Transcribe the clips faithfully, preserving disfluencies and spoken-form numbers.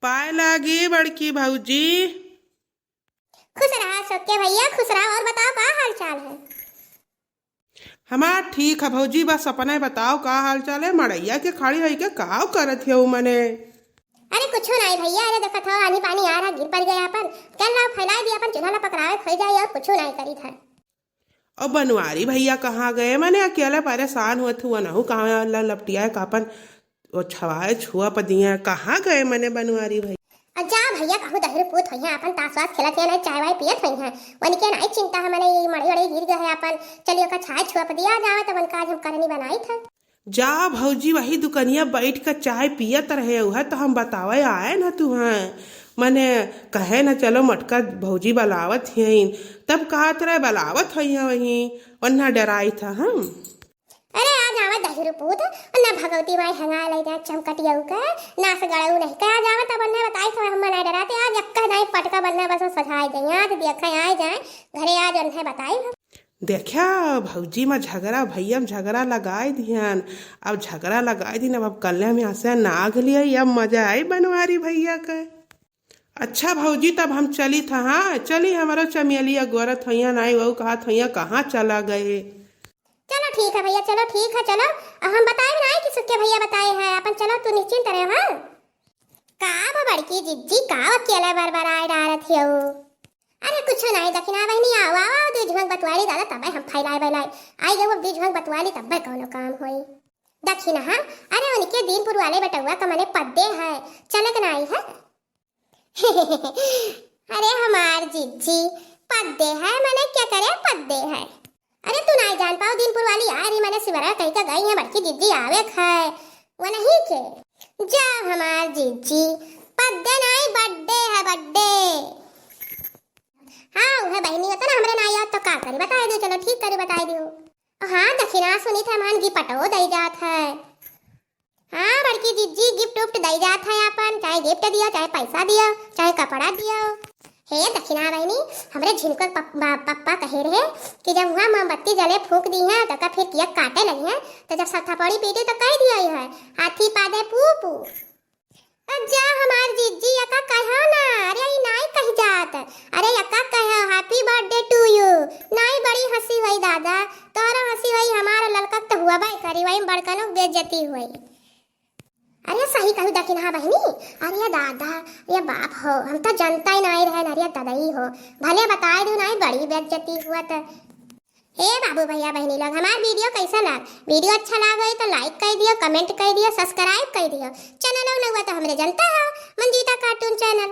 पाए लागी बड़की भौजी। खुश रहा छोटके भैया, खुश रहा। और बताओ, का हाल चाल है? हमार ठीक है भौजी, बस अपने बताओ, का हाल चाल है? मड़ैया के खड़ी होई के काव करत हो मने? अरे कुछो नाई भैया, अरे देखत हो, आनी पानी आ रहा, गिर पड़ गया अपन। चल लाओ, फैलाई दिया अपन, चूल्हा ला पकड़ावे खोई जाई, और कुछो नाई करी था। और बनवारी भैया कहाँ गए? मने अकेले परेशान होत हुआ, नहु कहाँ ला लपटिया का अपन वो छवाए छुआ पदिया, कहाँ गए मने बनवारी भैया? और जा भैया, कहूँ दहिर पूत होइहैं, अपन ताश वाश खेलत हैं, नहीं चाय वाय पियत होइहैं। उनके नहीं चिंता है, मने ये मड़ई उड़ई गिर गए है अपन, चलिए ओका छाए छुआ पदिया जावे, तब उनका आज हम करनी बनाई था। जा भौजी, वही दुकनिया बैठ के चाय पियत रहे हुआ, तो हम बतावे आए ना तुहैं। मने कहे ना, चलो मोटका भौजी बलावत हैं, तब कहत रहे बलावत होइहैं वहीं, वन्ना डराई था हम। अरे आ जावा दहिरू पूत, ना भगवती माई हंगा ले जा चमकटियऊ के, ना से गड़ऊ नहीं के, आ जावा तब उन्हें बताई तो हम ना डराते, आज एक्का नहीं पटका बनना बस सजाई दे, आज देखे आए जाए घरे, आज उन्हें बताई हम। देखा भौजी मा झगड़ा, भैया मा झगड़ा लगाई दिहन, अब झगड़ा लगाई दिन, अब, अब कल्याण में हंसे नाग लिया, अब मजा आई बनवारी भैया के। अच्छा भौजी, तब हम चली था, हाँ, चली, हमरो चमेली अगोरत होइया, नाई वहू कहत होइया, कहाँ चला गए? चलो ठीक है भैया, चलो ठीक है, चलो। अब हम बताए ना कि सुक्के भैया बताए हैं, अपन चलो, तू निश्चिंत रहे, हाँ। का बा बड़की जिज्जी, का अकेले बरबराए डारत हियो? अरे कुछो नाई, दखिना बहिनी, आओ, आओ, आओ, दू झुमक बतुआली दादा, तबे हम फैलाए बैलाए। आई जाओ, अब दू झुमक बतुआली, तबे कौनो काम होई। दखिना, हाँ? अरे उनके दीनपुर वाले बेटउआ का मने पद्दे है, चलक नाई है। अरे हमार जिज्जी, पद्दे है, मने क्या करे पद्दे है? अरे तू नाई जान पाओ, दीनपुर वाली आ रही, मने सिमरा कही का गई है, बड़की जिज्जी आवे क है, वो नहीं के। जा हमार जिज्जी, पद्दे नाई, बड्डे है, बड्डे। हाँ, वह बहिनी होता ना, हमरे नाई याद तो का करी, बताए दियो, चलो ठीक करी, बताए दियो। हाँ, दखिना सुनी था, मान गिफ्टो दई जात है। हाँ, बड़की जिज्जी गिफ्ट उफ्ट दई जात है आपन, चाहे गिफ्ट दियो, चाहे पैसा दियो, चाहे कपड़ा दियो। हे दखिना बहिनी, हमरे झिनकर पप-, बा-, पप्पा कहे रहे कि जब वहाँ मोमबत्ती जले फूंक दिहैं, तो का फिर केक काटे लगिहैं, तो जब सब थपड़ी पीटी तो कह दियो ही है, "हाथी पादे पू पू।" अब जा हमार जिज्जी, यका कहो ना, अरे ई नाई कही जात, अरे यका कहो, "Happy birthday to you।" नाई बड़ी हंसी हुई दादा, तोहरो हंसी हुई, हमारो ललका तो हुआ बाई करी, वही बड़कनो बेइज्जती हुई। अरे सही कहू दखिना बहिनी, अरे दादा, अरे बाप हो, हम तो जनता ही नाई रहे, अरे ददई हो, भले बताए दू नाई, बड़ी बेइज्जती हुआ तो। हे बाबू भैया बहिनी लोग, हमार वीडियो कैसा लाग? वीडियो अच्छा लाग होई तो like कर दियो, comment कर दियो, subscribe कर दियो। चैनल नवा तो हमरे जनता हो, मंजीता cartoon channel।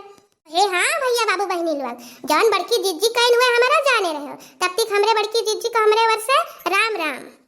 हे हाँ भैया बाबू बहिनी लोग, जौन बड़की जिज्जी कइन हुए हमारा जाने रहे हो, तब तक हमरे बड़की जिज्जी को हमरे ओर से राम राम।